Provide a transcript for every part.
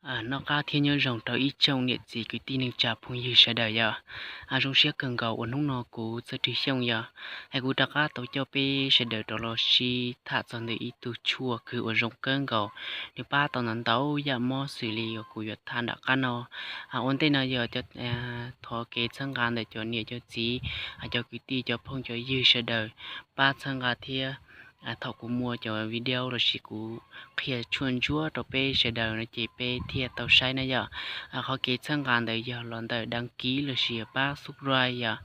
Noj qab thiab nyob zoo rau ib tsoom niam txiv kwv tij neej tsa phooj ywg sawv daws yom. Zoo siab kawg nkaus uas hnub no kuv Txawj Rwg Xyooj yom, es kuv rov qab tau coj peb sawv daws rov los sib tham txog ntawm ib tug tshuaj kws uas zoo kawg nkaus, nws pab tau ntau ntau yam mob xws li uas kuv yuav tham nram qab no. Ua ntej no yog thov kev txhawb nqa ntawm cov niam cov txiv, cov kwv tij cov phooj cov ywg sawv daws pab txhawb nqa thiab. Thaum kuv muaj cov video lossis kuv qhia tshuaj ntsuab rau peb sawv daws no ces peb thiaj tau saib na yom. Qhov kev txhawb nqa ntawd yog los ntawm đăng ký lossis pab subscribe yom.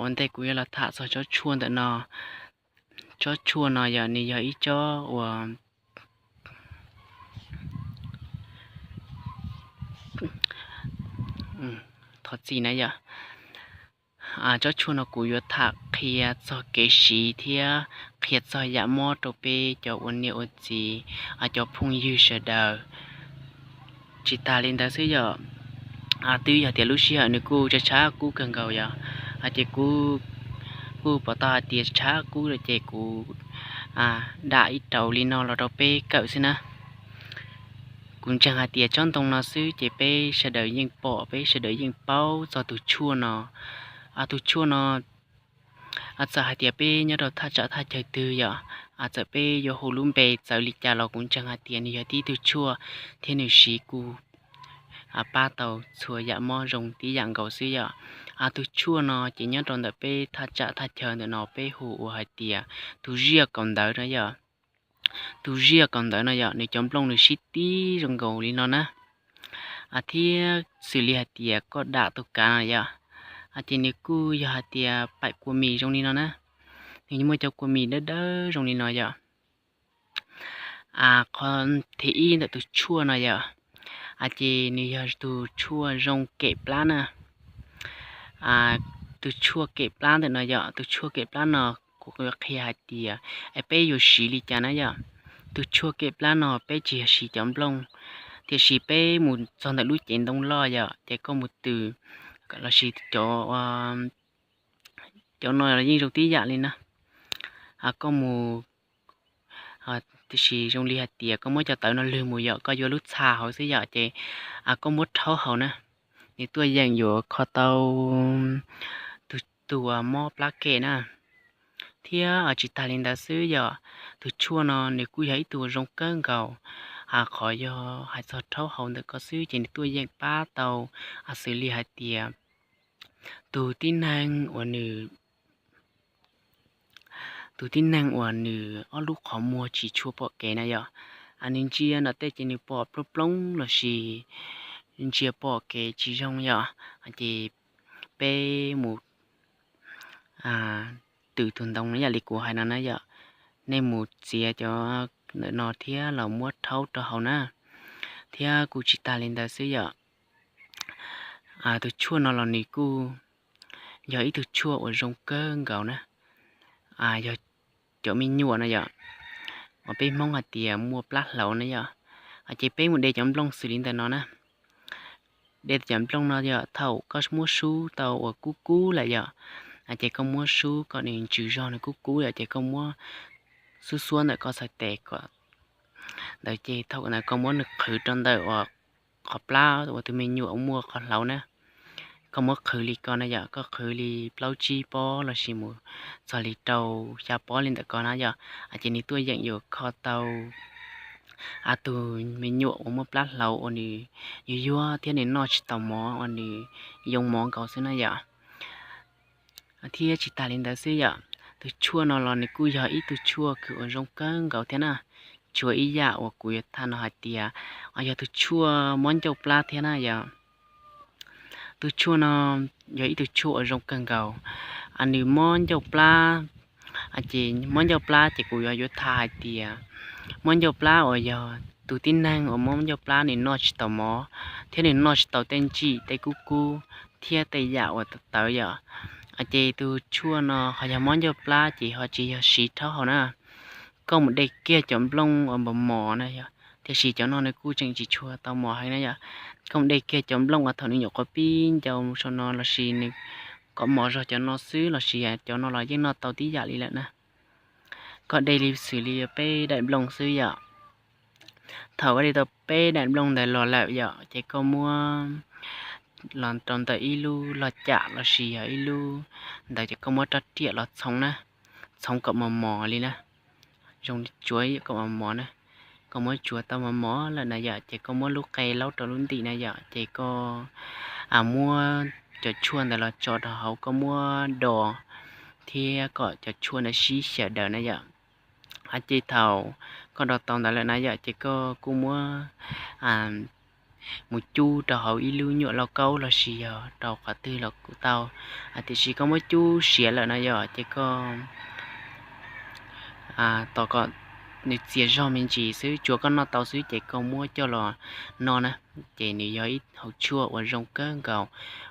Ua ntej kuv yuav los tham txog tsob tshuaj ntawm no. Tsob tshuaj no yog nws yog ib tsob uas, thov txim na yom. Tsob tshuaj no kuv yuav tham qhia txog kev siv thiab qhia txog yam mob rau peb cov ua niam ua txiv, cov phooj ywg sawv daws. Tsis tas li ntawd xwb yom, twb yog tias lub sij hawm nws kuj tshav tshav kub kawg nkaus yom, ces kuv kuj pom tau hais tias tshav kub lawm ces kuv dam ib raus li no los rau peb kawm xwb na. Kuv ntseeg hais tias tsob ntoo no xwb ces peb sawv daws yeej pom, peb sawv daws yeej paub txog tus tshuaj no. Tus tshuaj no, txawm hais tias peb nyob rau thaj tsam thaj chaw twg yom, txawm peb yuav hu lub npe txawv li cas los kuv ntseeg hais tias nws yog tib tug tshuaj thiab nws siv kuj pab tau txhua yam mob zoo tib yam nkaus xwb yom. Tus tshuaj no ces nyob rau ntawm peb thaj tsam thaj chaw ntawm no peb hu ua hais tias tus ziaj kaum ntawv no yom. Tus ziaj kaum ntawv no yom, nws cov nplooj nws sib tib zoo nkaus li no na. Thiab xws li hais tias koj dam tus kav no yom, ces nws kuj yog hais tias paim kua mis zoo li no na. Nws muaj cov kua mis dawb dawb zoo li no yom. Qhov thib ib ntawm tus tshuaj no yom, ces nws yog tus tshuaj zoo kem plab na. Tus tshuaj kem plab ntawm no yom, tus tshuaj kem plab no kuv qhia hais tias es peb yuav siv li cas na yom. Tus tshuaj kem plab no peb tsis yog siv cov nplooj, tiam sis peb mus txog ntawm lub cev ntoo loj yom, ces koj mus tws, lossis cov, cov no yeej zoo tib yam li na. Koj mus, tiam sis zoo li hais tias koj muab cov tawv no lwg mus yom, koj yuav lub txha hauv xwb yom, ces koj muab rhaub haus na, nws tuaj yeem yuav kho tau tus, tus mob plab kem na. Thiab tsis tas li ntawd xwb yom, tus tshuaj no nws kuj yog ib tug zoo kawg nkaus. Qhov yog hais txog rhaub haus ntawm koj xwb ces nws tuaj yeem pab tau, xws li hais tias tus tib neeg uas nws, tus tib neeg uas nws ob lub qhov muag tsis tshua pom kev na yom, nws ntsia nram tej ces nws pom plooj plooj lossis ntsia pom kev tsis zoo yom, ces peb mus tws tus ntoo na, yam li kuv hais no na yom, nej mus txiav cov ntawm no thiab los muab rhaub rau haus na. Thiab kuj tsis tas li ntawd xwb yom, tus tshuaj no los nws kuj yog ib tug tshuaj uas zoo kawg nkaus na. Yog cov me nyuam no yom, uas peb Hmoob hais tias muaj plab hlaus na yom, ces peb mus de cov nplooj xws li ntawm no na. De cov nplooj no yom, thaum koj muab sub tau uas kub kub lawm yom, ces koj muab sub kom nws ntsws zog nws kub kub yom, ces koj muab xub xuab ntawm koj txhais tes kom ntawd ces thaum ntawd koj muab nws qhwv rau ntawm uas qhov plab uas tus me nyuam muaj qhov hlaus na. Koj muab qhwv li ko na yom, koj qhwv li plaub tsib pob lossis mus txog li rau xya pob li ntawm ko na yom, ces nws tuaj yeem yuav kho tau tus me nyuam uas muaj plab hlaus uas nws yuag yuag thiab nws noj tsis tau mov uas nws yoo mov nkaus xwb na yom. Thiab tsis tas li ntawd xwb yom, tus tshuaj no los nws kuj yog ib tug tshuaj kws uas zoo kawg nkaus thiab na. Tshuav ib yam uas kuv yuav tham no hais tias yog tus tshuaj mob ncauj plab thiab na yom. Tus tshuaj no yog ib tug tshuaj uas zoo kawg nkaus. Nws mob ncauj plab, ces mob ncauj plab ces kuv yuav yuav tham hais tias mob ncauj plab uas yog tus tib neeg uas mob ncauj plab nws noj tsis tau mov, thiab nws noj tsis tau tej ntsim tej kub kub thiab tej yam uas tawv tawv yom. Ces tus tshuaj no ho yog mob ncauj plab ces ho tsis yog siv rhaub haus na. Koj mus de kiag cov nplooj uas mos mos na yom, tiam sis cov no nws kuj tseem tsis tshua tau mos heev na yom. Koj mus de kiag cov nplooj uas thaum nws nyuam qhuav pib ncau saum no lossis nws kom mos zog cov no xwb lossis cov no los yeej noj tau tib yam li lawm na. Koj de li xws li peb daim nplooj xwb yom. Thaum koj de tau peb daim nplooj ntawd los lawm yom, ces koj muab los rau ntawm ib lub log cam los sis yog ib lub ntawd ces koj muab rab riam los txhoov na, txhoov kom mos mos li na, zoo tsuav kom mos mos na. Koj muab tsuav tau mos mos lawm na yom, ces koj muab lub qe laub rau lub ntim na yom, ces koj muab cov tshuaj ntawd los tso rau hauv, koj muab do thiab kom cov tshuaj ntawd sib xyaw daws na yom. Ces thaum koj do tau ntawd lawm na yom, ces koj kuj muab mus cub rau hauv ib lub nyuam lauj kaub los sis yog rau qhov twg los kuj tau. Tiam sis koj muab cub siav lawm no yom, ces koj tos kom nws txias zog me ntsis xwb, tsuav koj noj tau xwb ces koj muab coj los noj na. Ces nws yog ib hauv tshuaj uas zoo kawg nkaus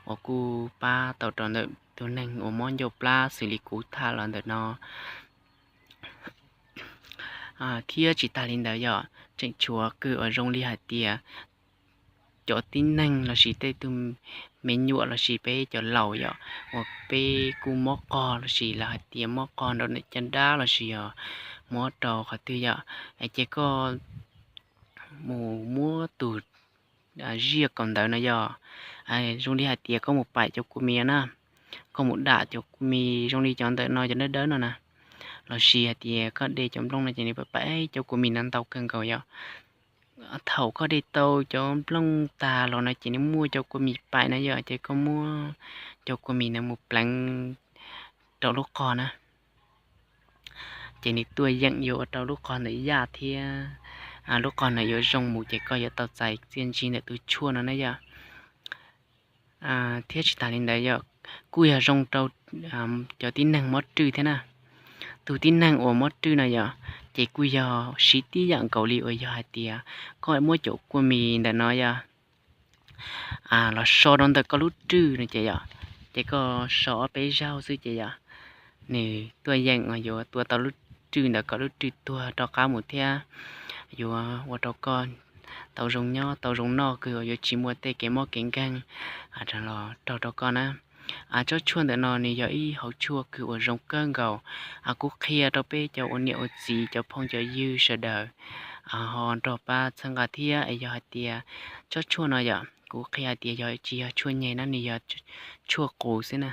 uas kuj pab tau rau ntawm tus neeg uas mob ncauj plab xws li kuv tham los ntawm no. Thiab tsis tas li ntawd yom, tseem tshuav kws uas zoo li hais tias cov tib neeg los sis tej tug me nyuam los sis peb cov laus yom, uas peb kuj mob qog los sis lawv hais tias mob qog nraum ntawm caj dab los sis yog mob rau qhov twg yom, ces koj mus muab tus ziaj kaum ntawd no yom, zoo li hais tias koj mus paim cov kua mis na, koj mus dam cov kua mis zoo li cov ntawm no cov dawb dawb no na, los sis hais tias koj de cov nplooj no ces nws paim paim cov kua mis no ntau kawg nkaus yom. Thaum koj de tau cov nplooj tag los no ces nws muaj cov kua mis paim na yom, ces koj muab cov kua mis no mus pleev rau lub qog na, ces nws tuaj yeem yuav ua rau lub qog ntawd yaj thiab lub qog ntawd yuav zoo mus ces koj yuav tau txais txiaj ntsig ntawm tus tshuaj no na yom. Thiab tsis tas li ntawd yom, kuj yog zoo rau cov tib neeg mob rwj thiab na. Tus tib neeg uas mob rwj no yom, ces kuj yog siv tib yam nkaus li uas yog hais tias koj muab cov kua mis ntawm no yom los so rau ntawm koj lub rwj no ces yom, ces koj so ob peb zaug xwb ces yom, nws tuaj yeem yuav tua tau lub rwj ntawd kom lub rwj tuag rov qab mus thiab yuav ua rau koj tau zoo nyob tau zoo noj kws yuav tsis muaj tej kev mob kev nkeeg los raug rau koj na. Tsob tshuaj ntawm no nws yog ib hauv tshuaj kws uas zoo kawg nkaus, kuv qhia rau peb cov ua niam ua txiv cov phooj cov ywg sawv daws ho nrog pab txhawb nqa thiab. Es yog hais tias tsob tshuaj no yom, kuv qhia hais tias yog tsis yog tshuaj nyeg na, nws yog tshuaj qus xwb na.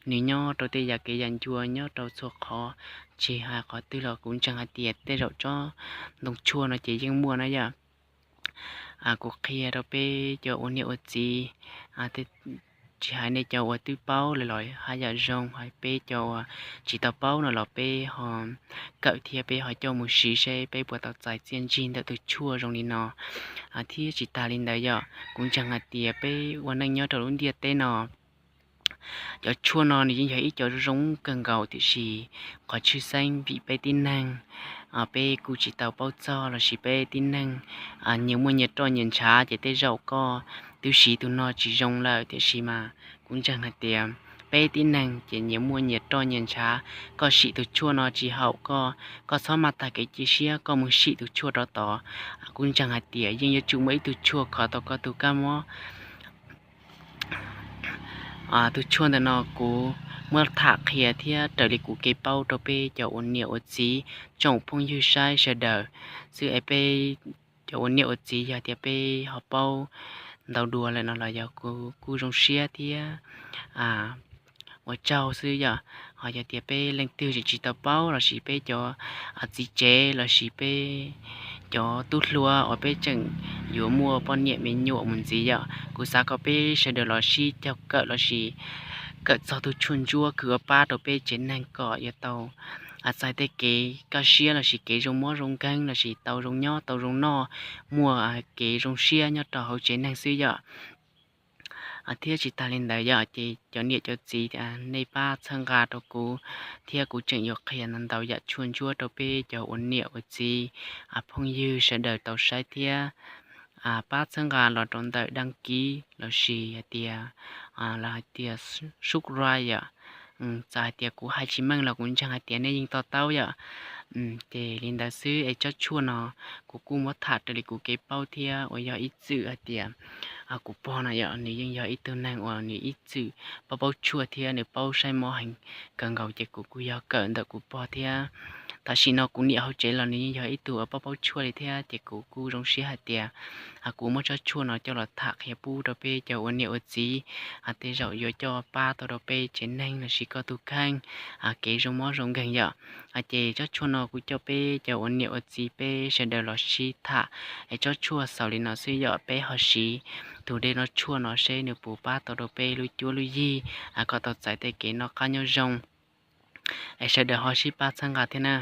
Nws nyob rau tej yam kev yam ncua nyob rau txhua qhov, tsis hais qhov twg los kuv ntseeg hais tias tej zaum tsob ntoo tshuaj no ces yeej muaj na yom. Kuv qhia rau peb cov ua niam ua txiv, tsis hais nej cov uas twb paub lawm los haj yam zoo, hais peb cov uas tsis tau paub no los peb ho kawm thiab peb ho coj mus siv seb peb puas tau txais txiaj ntsig ntawm tus tshuaj zoo li no. Thiab tsis tas li ntawd yom, kuv ntseeg hais tias peb ua neej nyob rau lub ntiaj teb no, cov tshuaj no nws yeej yog ib co zoo kawg nkaus tiam sis qhov tshwj xeeb vim peb tib neeg peb kuj tsis tau paub txog los sis peb tib neeg nyias muaj nyias roj nyias ntshav ces tej zaum koj twb siv tus no tsis zoo lawm, tiam sis mas kuv ntseeg hais tias peb tib neeg ces nyias muaj nyias roj nyias ntshav. Koj sim tus tshuaj no tsis haum koj, koj txhob maj tag kev cia siab, koj mus sim tus tshuaj rov tod. Kuv ntseeg hais tias yeej yuav tsum muaj ib tug tshuaj kho tau koj tus kab mob. Tus tshuaj ntawm no kuv muab tham qhia thiab raws li kuv kev paub rau peb cov ua niam ua txiv tsoom phooj ywg saib sawv daws xwb es peb cov ua niam ua txiv yog tias peb ho paub ntau dua lawm no los yog kuv kuj zoo siab thiab ua tsaug xwb yom. Ho yog tias peb leej twg tseem tsis tau paub los sis peb cov txiv tsev los sis peb cov tub hluas uas peb tseem yuav muaj poj niam me nyuam mus ntxiv yom, kuv xav kom peb sawv daws los sib caug kawm los sis kawm txog tus tshuaj ntsuab kws ua pab rau peb tsev neeg kom yuav tau txais tej kev kaj siab los sis kev zoo mob zoo nkeeg los sis tau zoo nyob tau zoo noj, muaj kev zoo siab nyob rau hauv tsev neeg xwb yom. Thiab tsis tas li ntawd yom, ces cov niam cov txiv, nej pab txhawb nqa rau kuv thiab kuv tseem yuav qhia ntau ntau yam tshuaj ntsuab rau peb cov ua niam ua txiv, phooj ywg sawv daws tau saib thiab pab txhawb nqa los rau ntawm daj kiv los sis hais tias, los hais tias subscribe yom. Txawm hais tias kuv hais tsis meej los kuv ntseeg hais tias nej yeej to taub yom. Ces li ntawd xwb es tsob tshuaj no kuv kuj muab tham raws li kuv kev paub thiab uas yog ib txwm hais tias kuv pog no yom, nws yeej yog ib tug neeg uas nws ib txwm paub paub tshuaj thiab nws paub saib mob heev kawg nkaus ces kuv kuj yog kawm ntawm kuv pog thiab Tam sim no kuv niam hauv tsev los nws yeej yog ib tug paub paub tshuaj li thiab, ces kuv kuj zoo siab hais tias kuv muab tsob tshuaj no coj los tham qhia pub rau peb cov ua niam ua txiv, tej zaum yuav coj pab tau rau peb tsev neeg los sis koj tus kheej kev zoo mob zoo nkeeg yom. Ces tsob tshuaj no kuv coj peb cov ua niam ua txiv peb sawv daws los sib tham, es tsob tshuaj xaus li no xwb yom, peb ho siv tus dej noj tshuaj no seb nws puas pab tau rau peb lub cuab lub yig kom tau txais tej kev noj qab nyob zoo. Es sawv daws ho sib pab txhawb nqa thiab na.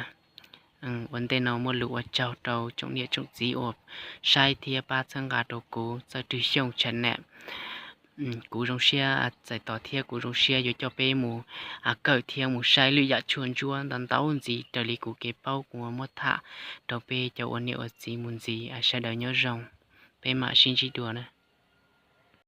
Ua ntej no muaj lus ua tsaug rau tsoom niam tsoom txiv uas saib thiab pab txhawb nqa rau kuv Txawj Rwg Xyooj channel. Kuv zoo siab txais tos thiab kuv zoo siab yuav coj peb mus kawm thiab mus saib lwm yam tshuaj ntsuab ntau ntau ntxiv raws li kuv kev paub kuv muab tham rau peb cov ua niam ua txiv mus ntxiv. Sawv daws nyob zoo, peb mam sib ntsib dua na.